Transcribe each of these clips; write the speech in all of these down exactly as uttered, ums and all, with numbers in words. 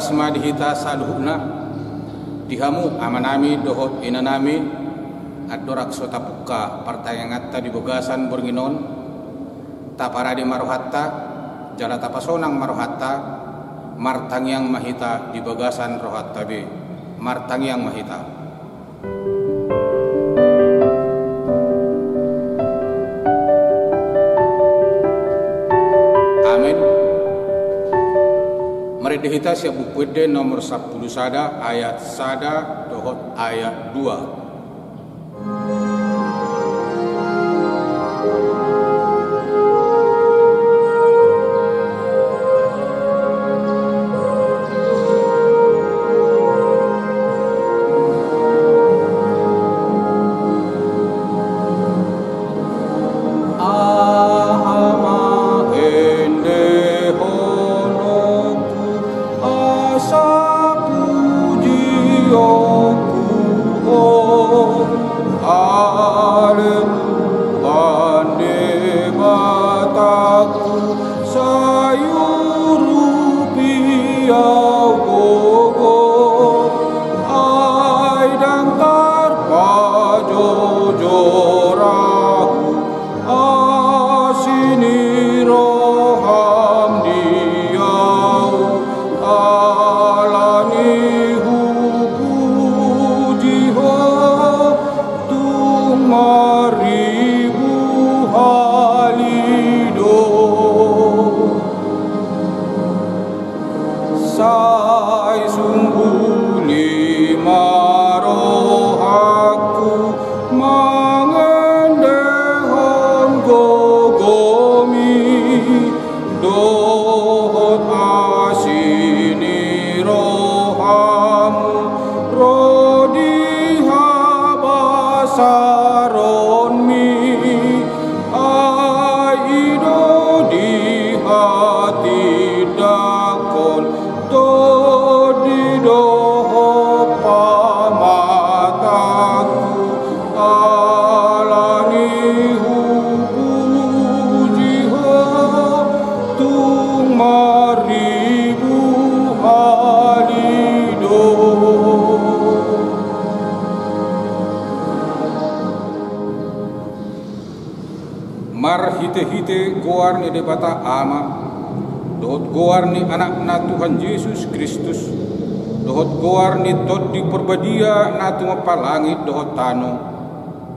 Ma di hita saluhutna, di hamu amanami dohot inanami, andorang so tapungka partangianganta di bagasan borngin on, taparade ma rohanta, jala tapasonang ma rohanta, martangiang ma hita di bagasan rohanta be, martangiang ma hita. Amen. Marende hita sian Buku Ende nomor sampulu sada ayat sada dohot ayat dua. Aha ma endehononku asa pujionku Ho, ale Tuhan Debatangku, sai urupi ahu gogo, ai ndang tarpajojor ahu, asi ni roham di ahu, alani hupuji Ho tung marribu hali do. Sai sumbuli ma rohangku mangendehon gogomi, dohot asi ni rohamu ro di habasaronmi. Ai i do dihatindangkon tondi dohot pamatangku, alani hupuji Ho tung marribu hali do. Marhitehite goar ni Debata Ama, dohot goar ni Anakna Tuhan Jesus Kristus, dohot goar ni Tondi Parbadia na tumompa langit dohot tano.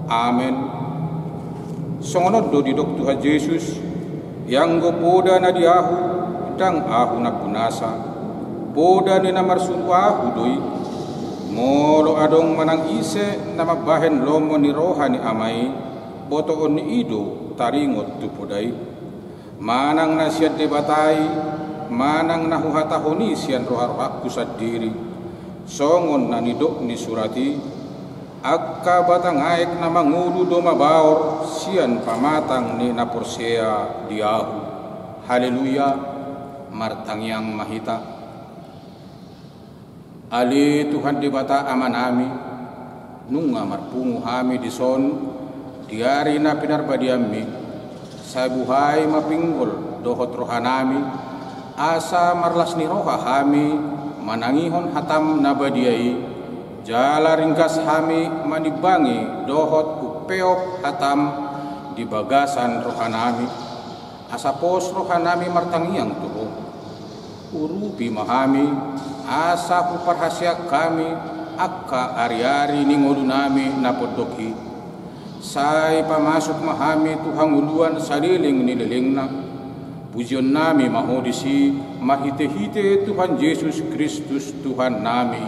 Amen. Songon on do didok Tuhan Jesus: Ianggo poda na di Ahu, ndang Ahu nampunasa. Poda ni na marsuru Ahu do i. Molo adong manang ise na mambahen lomo ni roha ni Ama i, botoon ni i do taringot tu poda i. Manang na sian Debata i, manang na huhatahon i sian roharohangku sandiri. Songon na nidok ni surat i: Angka batang aek na mangolu do mabaor sian pamatang ni na porsea di Ahu. Haleluya. Martangiang ma hita. Ale Tuhan Debata Amanami, nunga marpungu hami dison di ari na pinarbadianmi, sai buhai ma pinggol dohot rohanami, asa marlas ni roha hami manangihon hatam na badia i, jala ringgas hami manimbangi dohot umpeop hatam di bagasan rohanami. Asa pos rohanami martangiang tu Ho. Urupi ma hami, asa huparhaseang hami angka ariari ni ngolunami na pondok i. Sai pamasuk ma hami tu hangoluan saleleng ni lelengna. Pujionnami ma Ho disi, marhitehite Tuhan Jesus Kristus Tuhannami.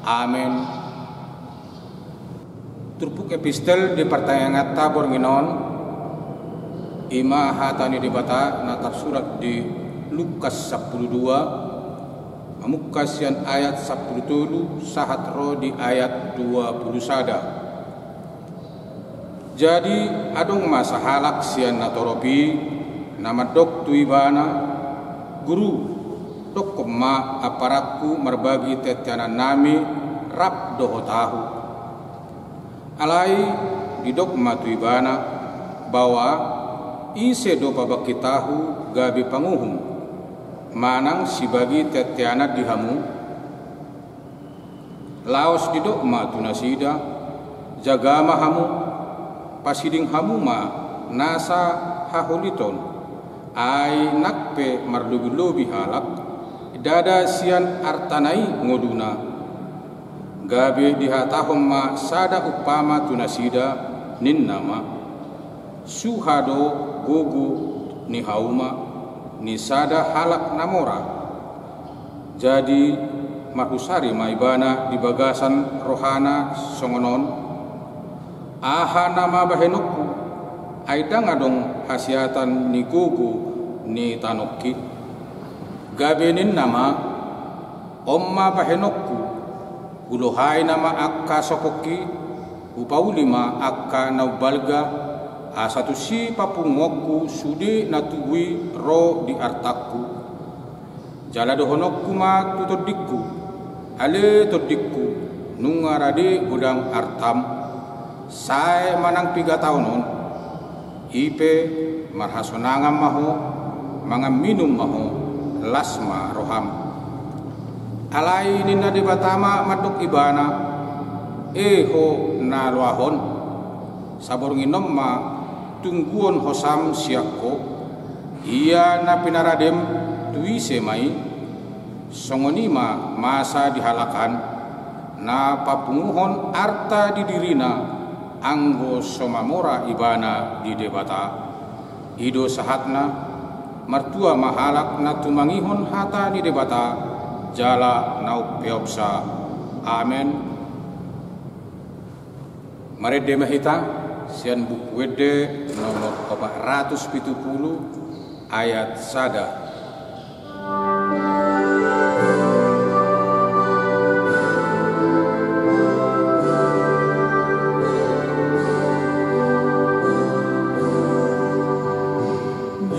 Amen. Turpuk epistel di partangianganta borngin on, i ma hata ni Debata na tarsurat di Lukas sampulu dua, mamungka sian ayat sampulu tolu sahat ro di ayat dua pulu sada. Jadi, adong ma sahalak sian natorop i, na mandok tu Ibana: Guru, dokkon ma amparangku marbagi teanteanannami rap dohot ahu. Alai didok ma tu ibana: Baoa, ise do pabangkit ahu gabe panguhum? manang sibagi teanteanan di hamu. Laos didok ma tu nasida: Jaga ma hamu, pasiding hamu ma nasa haholiton, ai nang pe marlobilobi halak, ndada sian artana i ngoluna. Gabe dihatahon ma sada umpama tu nasida, ninna ma: Suha do gogo ni hauma ni sada halak na mora. Jadi marhusari ma ibana di bagasan rohana songon on: Aha nama bahenonku, ai ndang adong hasiatan ni gogo ni tanongki? Gabe ninna ma: On ma bahenonku, hulohai nama angka sopongki, hupauli ma angka na umbalga, asa tusi papunguonku sude na tubu i ro di artangku. Jala dohononku ma tu tondingku: Ale tondingku, nunga rade godang artam. Sae manang piga taon on, i pe marhasonangan ma ho, mangan minum ma ho, las ma roham. Alai ninna Debata ma mandok ibana: E ho na loas on, saborngin on ma tungguon hosam sian ho. Ia na pinaradem tu ise ma i? Songon i ma masa di halak an, na papunguhon arta di dirina, anggo so mamora ibana di Debata. I do sahatna. Martua ma halak na tumangihon hata ni Debata jala na umpeopsa. Amen. Marende ma hita sian Buku Ende nomor opat ratus pitu pulu, ayat sada.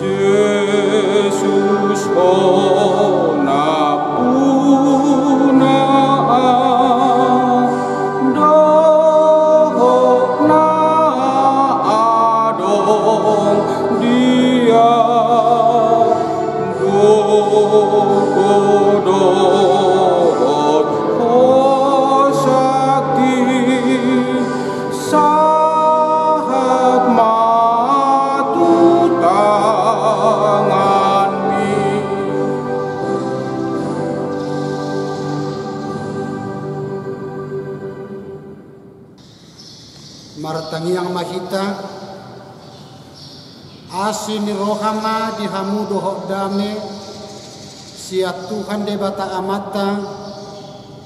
Jesus, hona puna dohot na adong dia, gogo dohot hosangki, sahat ma tu tanganmi. Martangiang ma hita. Asi ni roha ma di hamu dohot dame sian Tuhan Debata Amanta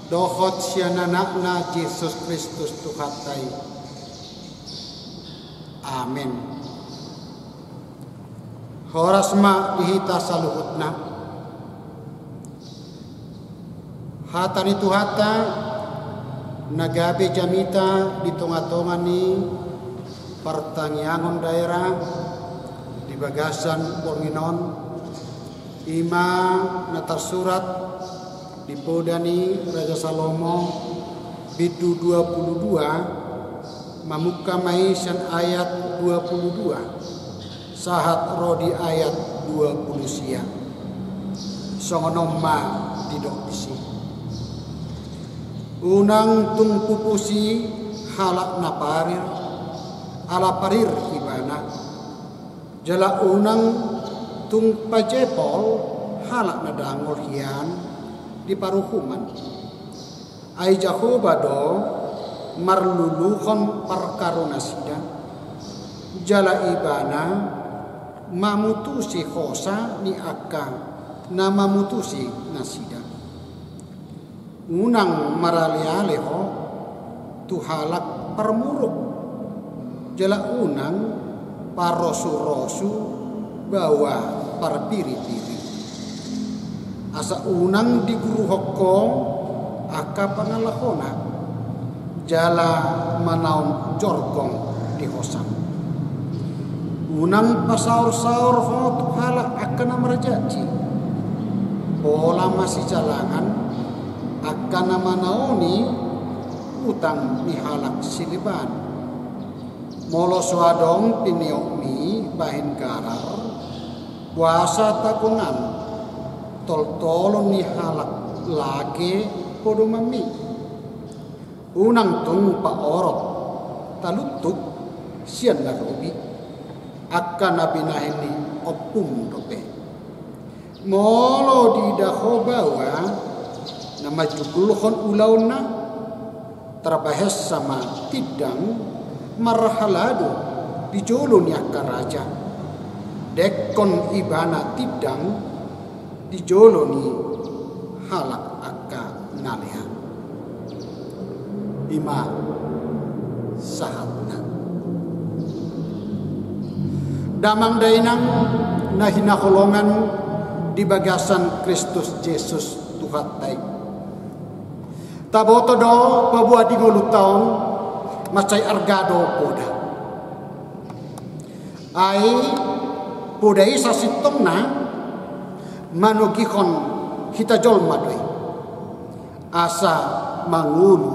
dohot sian Anakna Jesus Kristus Tuhanta i. Amen. Horas ma di hita saluhutna. Hata ni Tuhanta na gabe jamita di tongatonga ni partangiangon daerah di bagasan borngin on, i ma na tarsurat di poda ni Raja Salomo, bindu dua pulu dua, mamungka ma i sian ayat dua pulu dua sahat ro di ayat dua pulu sia. Songon on ma didok disi: Unang tung pupusi halak na parir, ala parir ibana. Jala unang tung pajepol halak na dangol hian di paruhuman. Ai Jahowa do marluluhon parkarunasida, jala Ibana mamutusi hosa ni angka na mamutusi nasida. Unang maraleale ho tu halak parmuruk, jala unang parosurosu baoa parpiripiri. Asa unang diguruhon ho angka pangalahona, jala manaon jorgong di hosam. Unang pasaorsaor ho tu halak angka na marjanji, pola masijalangan angka na manaoni utang ni halak sileban. Molo so adong pineopmi bahen garar, boasa tagonan? Toltolon ni halak lage podomanmi. Unang tung paorot talutuk sian na robi, angka na binahen ni ompum dope. Molo diida ho baoa na manjugulhon ulaonna, tarbahensa ma tindang marhalado di jolo ni angka raja, dengkon ibana tindang di jolo ni halak angka na lea. I ma sahatna. Damang dainang na hinaholongan di bagasan Kristus Jesus Tuhanta i. Taboto do paboa di ngolunta on mansai arga do poda. Ai poda i sasintongna manogihon hita jolma do i asa mangolu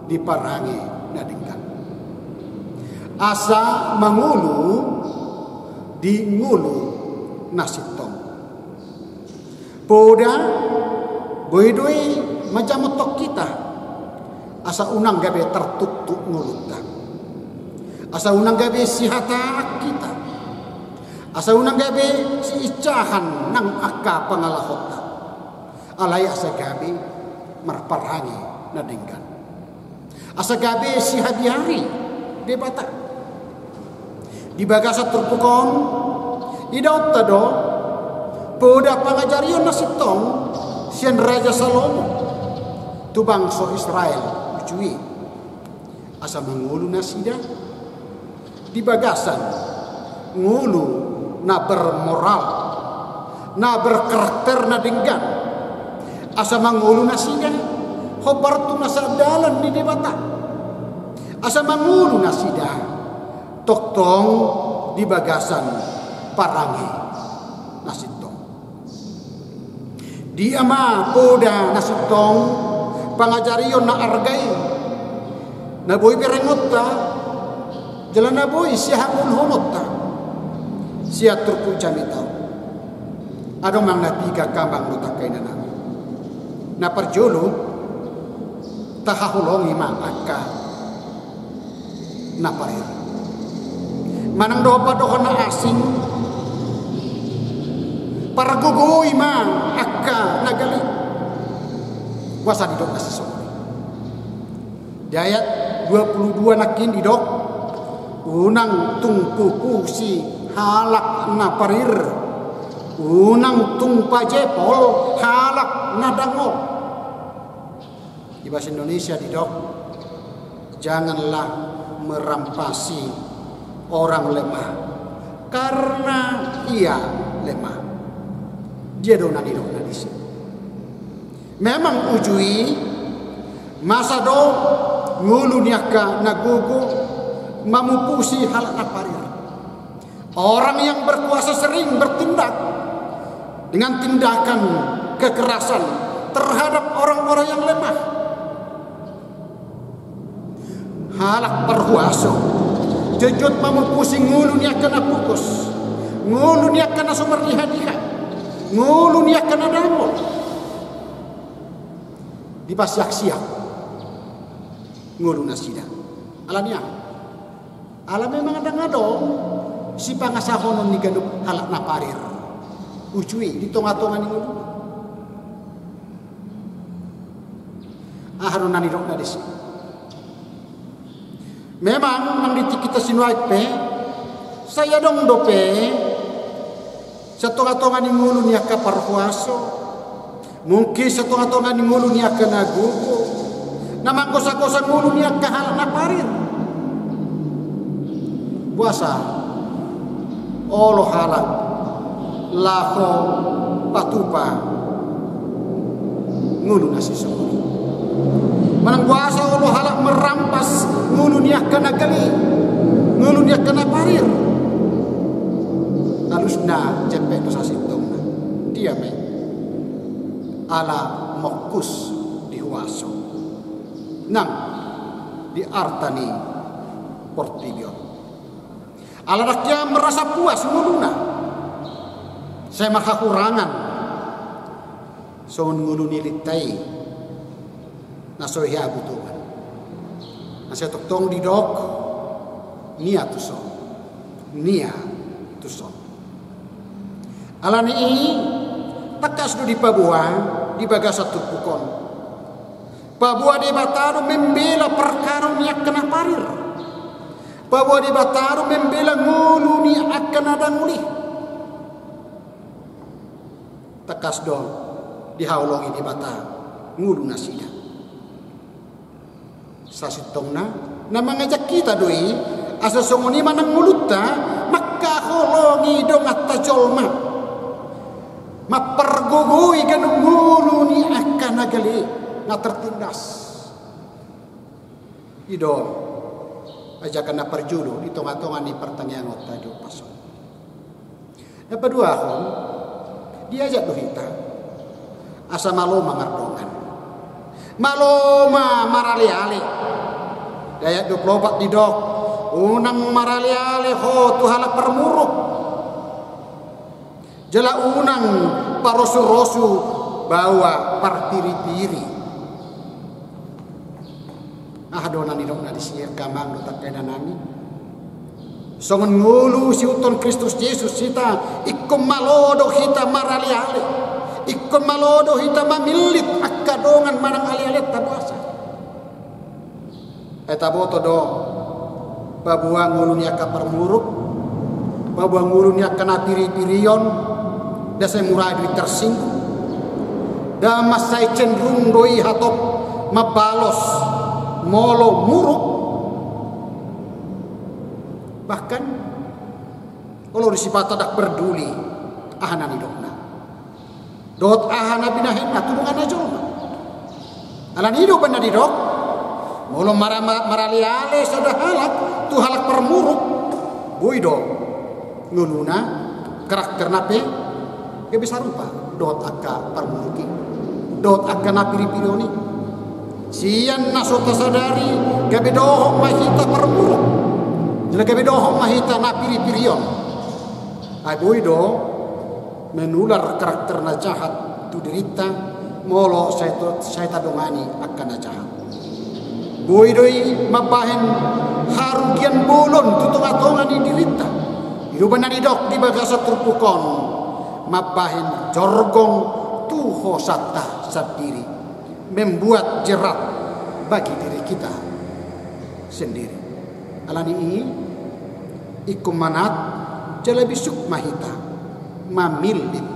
di parange na denggan, asa mangolu di ngolu na sintong. Poda boi do i manjamothon hita asa unang gabe tartuktuk ngolunta, asa unang gabe sihataan hita, asa unang gabe siinsahan nang angka pangalahonta, alai asa gabe marparange na denggan, asa gabe sihabiari Debata. Di bagasan turpuk on idaonta do poda pangajarion na sintong sian Raja Salomo tu bangso Israel uju i, asa mangolu nasida di bagasan ngolu na bermoral, na berkarakter na denggan, asa mangolu nasida hombar tu na saandalan ni Debata, asa mangolu nasida tongtong di bagasan parange na sintong. Dia ma poda na sintong, pangajarion na arga i, na boi berengonta jala na boi sihangoluhononta sian turpuk jamita on? Adong ma na piga gambang do tangkai na nami. Na parjolo, tahaholongi ma angka na parir. Manang dohot pandohan na asing, pargogoi ma angka na gale. Boasa didok na sisongon i? Di ayat dua puluh dua nangkin didok, unang tung pupusi halak na parir, unang tung pajepol halak na dangol. Di bahasa Indonesia didok, janganlah merampasi orang lemah karena ia lemah. Dia do na nidok na disi. Memang uju i masa do ngolu ni angka na gogo mamupusi halak na parir. Orang yang berkuasa sering bertindak dengan tindakan kekerasan terhadap orang-orang yang lemah. Halak parhuaso jotjot mamupusi ngolu ni angka na pogos, ngolu ni angka na so mardiha-diha, ngolu ni angka na dangol. Dipasiak-siak ngolu nasida. Ala ni aha? Ala memang ndang adong sipangasahonon ni ganup halak na parir uju i di tonga-tonga ni ngolu. Aha do na nidok na disi? Memang nang di tingki na sinuaeng pe sai adong dope sian tonga-tonga ni ngolu ni angka parhuaso, mungkin sian tonga-tonga ni ngolu ni angka na gogo, na manggosa-gosa ngolu ni angka halak na parir. Boasa olo halak laho patupa ngolu na sisongon i? Manang boasa olo halak marampas ngolu ni angka na gale, ngolu ni angka na parir? Alusna jempek do sasintongna. Dia ma i? Ala mongkus di huaso nang di arta ni portibi on. Ala ndang ia merasa puas ngoluna, sai ma hahurangan Songon ngolu ni lilitna i na so hea butuhan. Na sai tongtong didok, nia tuson. Nia tuson. Alani i, tangkas do dipaboa di bagasan turpuk on. Paboa Debata do membela parkaro ni angka na parir. Paboa Debata do membela ngolu ni angka na dangol i. Tangkas do dihaholongi Debata ngolu nasida. Sasintongna, na mangajak hita do i, asa songon i ma nang ngolunta, mangkaholongi donganta jolma. Mampargogoi ganup ngolu ni angka na gale, na tertindas. I do ajakan na parjolo di tongatonga ni partangiangonta di ombas on. Na paduahon, diajak do hita asa malo ma mardongan. Malo ma maraleale. Di ayat dua pulu opat didok, unang maraleale ho tu halak parmuruk. Jala unang parosurosu baoa parpiripiri. Aha do na nidokna disi, angka amang dohot angka inanami? Songon ngolu sihuthon Kristus Jesus hita, ingkon malo do hita maraleale. Ingkon malo do hita mamillit angka dongan manang alealenta boasa. Ai taboto do, paboa ngolu ni angka parmuruk, paboa ngolu ni angka na piripirion, ndang sai mura do i tersinggung. Ndang mansai cenderung do i hatop mambalos molo muruk. Bahkan olo do sipata ndang perduli aha na nidokna dohot aha na binahenna tu donganna jolma. Alani i do umbahen na didok, molo mara-, ma-, maraleale sada halak tu halak parmuruk, boi do ngoluna, karakterna pe gabe sarupa dohot angka parmuruk i, dohot angka na piripirion i. Sian na so tasadari gabe dohot ma hita parmuruk, jala gabe dohot ma hita na piripirion. Ai boi do menular karakter na jahat tu dirinta, molo sai to-, sai tadongani angka na jahat. Boi do i mambahen harugian bolon tu tongatonga ni dirinta. I do umbahen na didok di bagasan turpuk on, mambahen jorgong tu hosanta sandiri, membuat jerat bagi diri kita sendiri. Alani i, ingkon manat jala bisuk ma hita mamillit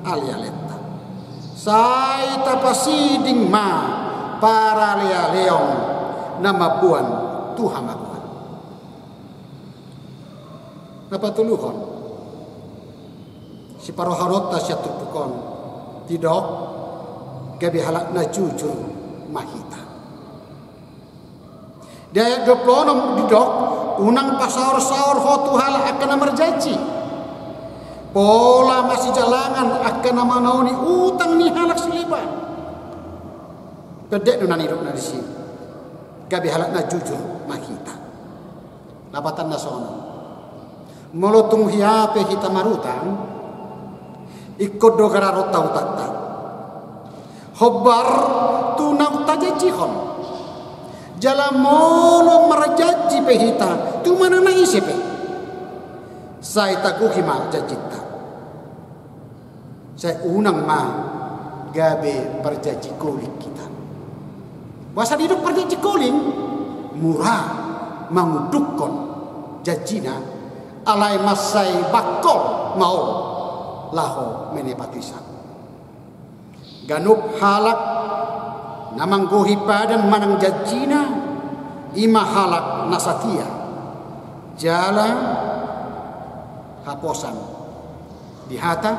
alealenta. Sai tapasiding ma paralealeon na mamboan tu hamagoan. Na patoluhon, siparohahononta sian turpuk on, didok, gabe halak na jujur ma hita. Di ayat dua pulu onom didok, unang pasaorsaor ho tu halak angka na marjanji. Pola masijalangan angka na manaoni utang ni halak sileban. Pendek do na nidokna disi. Gabe halak na jujur ma hita. Lapatanna songon on. Molo tung hea pe hita marutang, ingkon do gararonta utangta. Hombar tu naung tajanjihon. Jala molo marjanji pe hita, tung manang na ise pe, sai tagohi ma janjinta. Sai unang ma gabe parjanji koling hita. Boasa didok parjanji koling? Mura mangundukhon janjina, alai mansai bangkol ma on laho menepati sangkap. Ganup halak na manggohi padan manang janjina, i ma halak na satia. Jala haposan di hata,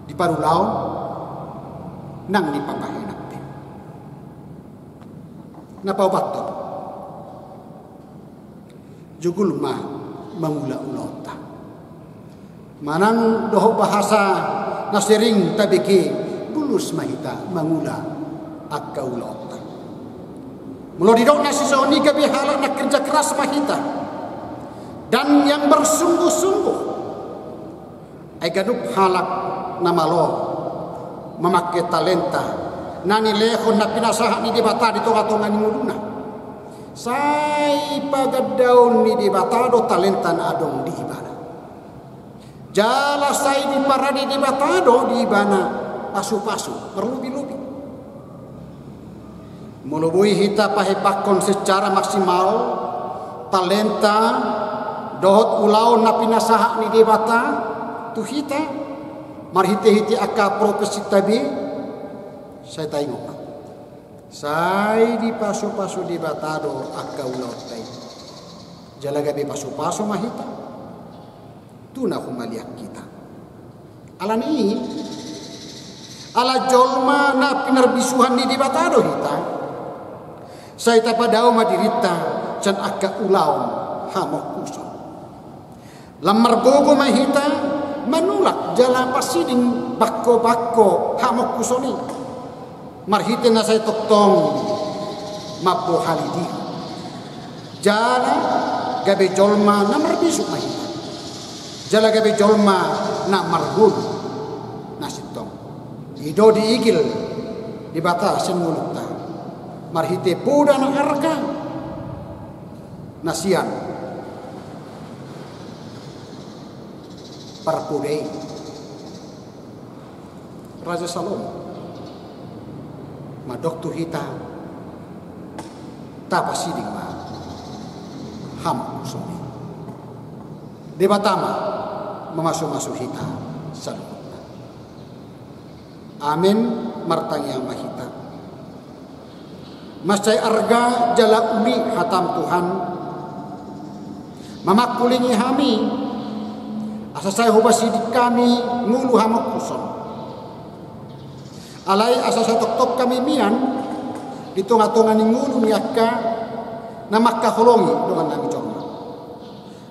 di parulaon, nang di pambahenan pe. Na paopathon, jugul ma mangula ulaonta. Manang dohot bahasa na sering tabege, bulus ma hita mangula angka ulaonta. Molo didok na sisongon i, gabe halak na kerja keras ma hita dan yang bersungguh-sungguh. Ai ganup halak na malo mamangke talenta na nilehon na pinasahat ni Debata di tonga-tonga ni ngoluna. Sai pagandaon ni Debata do talenta na adong di ibana. Jala sai diparade Debata do di ibana pasu-pasu marlobi-lobi. Molo boi hita pahebakkon secara maksimal talenta dohot ulaon na pinasahat ni Debata tu hita marhite-hite angka profesinta be, sai taingot ma, sai dipasu-pasu Debata do angka ulaonta i. Jala gabe pasu-pasu ma hita. Tu na humaliang hita. Alani i, ala jolma na pinarbisuhan ni Debata do hita, sai tapadao ma dirinta sian angka ulaon hamongkuson. Lam margogo ma hita manulak jala pasiding bangko-bangko hamongkuson i. Marhite na sai tongtong mambohali diri. Jala gabe jolma na marbisuk ma hita. Jala gabe jolma na marguru na sintong. I do diigil Debata sian ngolunta marhite poda na arga na sian parpoda i. Raja Salomo mandok tu hita, tapasiding ma hamongkuson i. Debata ma mamasu-masu hita saluhutna. Amen. Martangiang ma hita. Mansai arga jala uli hatam Tuhan, mamangkulingi hami asa sai hupasiding hami ngolu hamongkuson. Alai asa sai tongtong hami mian di tonga-tonga ni ngolu ni angka na mangkaholongi dongan nami jolma.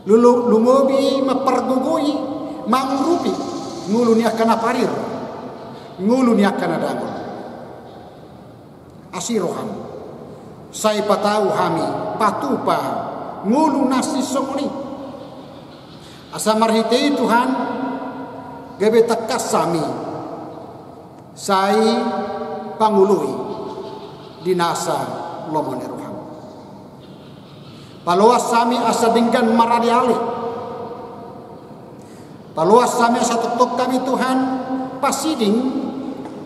Lulu-, lumobi mampargogoi mangurupi ngolu ni angka na parir, ngolu ni angka na dangol. Asi roham, sai patau hami patupa ngolu na sinsongon i. Asa marhite i Tuhan, gabe tangkas hami sai pangoloi di nasa lomo ni roham. Paloas hami asa denggan marale-ale. Paloas hami asa tongtong hami Tuhan pasiding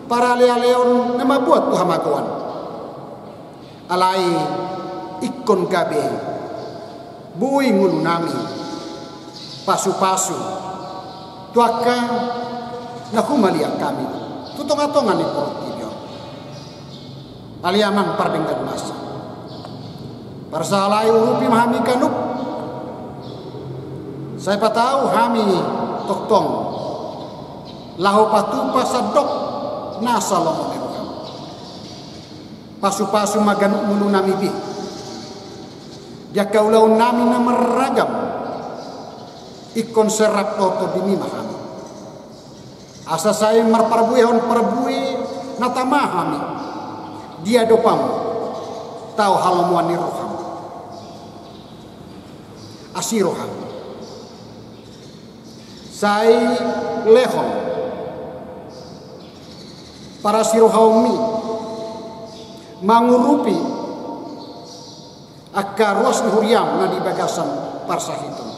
parale-aleon na mambuat tu hamagoan. Alai ingkon gabe boi ngolu nami pasu-pasu tu angka na humaliang hami tu tonga-tonga ni portibi on. Ale Amang pardenggan basa, parsahalai urupi ma hami ganup, sai patau hami tongtong laho patupa sandok nasa lomo ni roham. Pasu-pasu ma ganup ngolu nami be di angka ulaon nami na marragam. Ingkon serap dohot Tondimi ma hami, asa sai marparbuehon parbue na tama hami di adopanmu tu halomoan ni roham. Asi roham, sai lehon parasirohaonmi mangurupi angka ruas ni huriam na di bagasan parsahiton,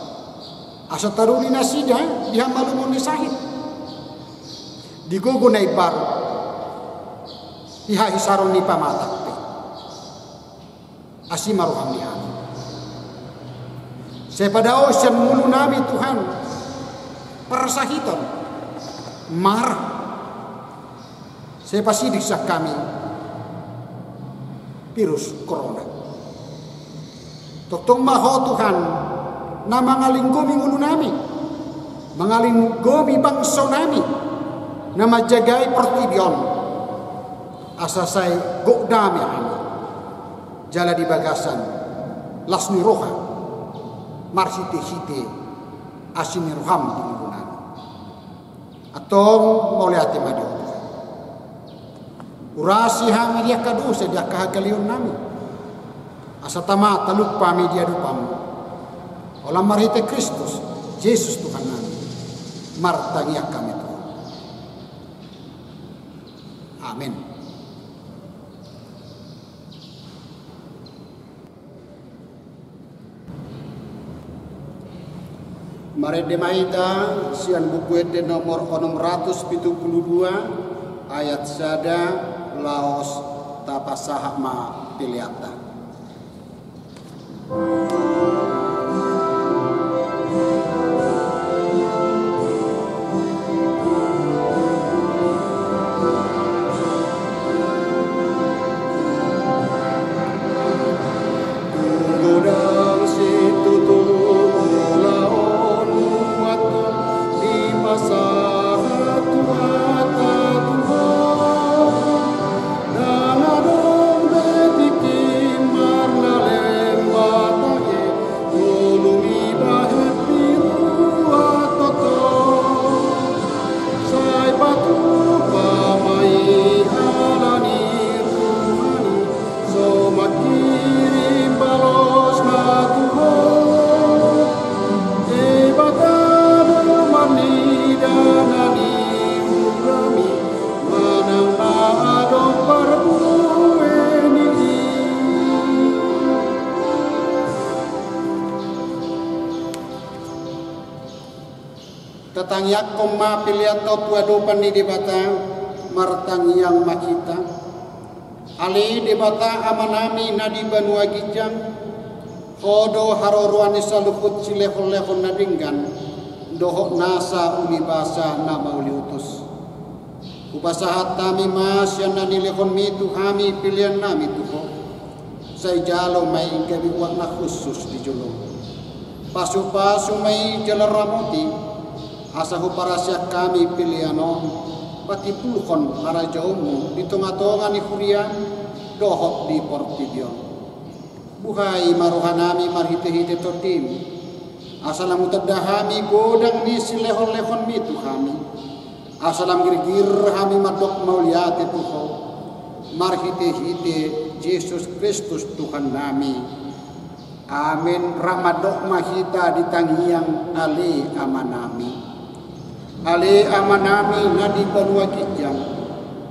asa taruli nasida di hamalumon ni sahit, di gogo na imbaru, di hahisaron ni pamatang pe. Asi ma roham di hami, sai padao sian ngolu nami Tuhan parsahiton, marah, sai pasiding sian hami virus corona. Tongtong ma Ho Tuhan na mangalinggomi ngolu nami, mangalinggomi bangso nami na manjagai portibi on, asa sai gok dame hami jala di bagasan las ni roha marhite-hite asi ni roham di ngolu nami. Antong mauliate ma di Ho Tuhan. Urasi hami di angka dosa, di angka hagaleon nami, asa tama talup hami di adopanmu. Holan marhite Kristus Jesus Tuhan nami, martangiang hami Tuhan. Amen. Marende ma hita sian Buku Ende nomor onom ratus pitu pulu dua, ayat sada, laos tapasahat ma peleanta. Godang situtu ulaon muat dipasahat Tuhanta Tuhan. Ndang adong be tingki marnalem batang i, ngolu i bahen piruat toto. Sai patupa ma i ala ni Tuhan i, so mangkirim balosna tu Ho. Debata do marnida na niulam i, manang na adong parbue ni i. Tatangiangkon ma peleanta tu adopan ni Debata, martangiang ma hita. Ale Debata Amanami na di banua ginjang, Ho do haroroan ni saluhut silehonlehon na denggan dohot nasa uli basa na mauliutus. Hupasahat hami ma sian na nilehonmi tu hami peleannami tu Ho. Sai jalo ma i gabe uap na hushus di jolom. Pasupasu ma i jala ramoti, asa huparasian hami pelean on patimbulhon harajaonmu di tongatonga ni huriam dohot di portibi on. Buhai ma rohanami marhitehite Tondim, asa lam hutanda hami godang ni silehonlehonmi tu hami, asa lam girgir hami mandok mauliate tu Ho, marhitehite Jesus Kristus Tuhannami. Amen. Rap mandok ma hita di tangiang, Ale Amanami. Ale Amanami na di banua ginjang,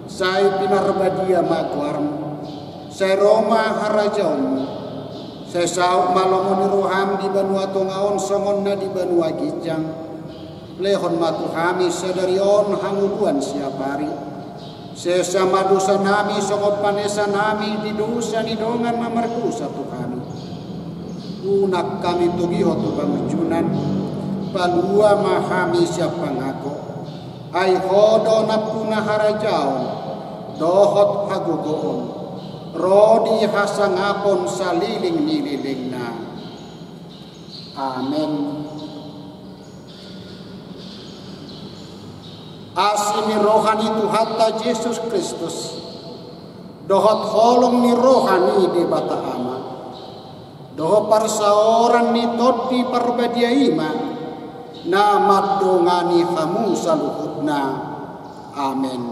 sai pinarbadia ma goarmu, sai ro ma harajaonmu, sai saut ma lomo ni roham di banua tonga on songon na di banua ginjang. Lehon ma tu hami sadari on hangoluan siapari. Sesa ma dosanami songon panesanami di dosa ni dongan na mardosa tu hami. Unang hami togihon tu pangunjunan, palua ma hami sian pangago. Ai Ho do nampuna harajaon dohot hagogoon ro di hasangapon saleleng ni lelengna. Amen. Asi ni roha ni Tuhanta Jesus Kristus, dohot holong ni roha ni Debata Ama, dohot parsaoran ni Tondi Parbadia i ma na mandongani hamu saluhutna. Amen.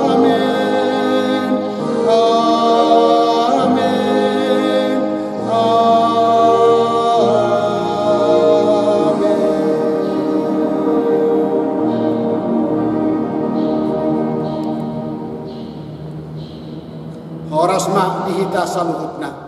Amen. Amen. Amen. Horas ma di hita saluhutna.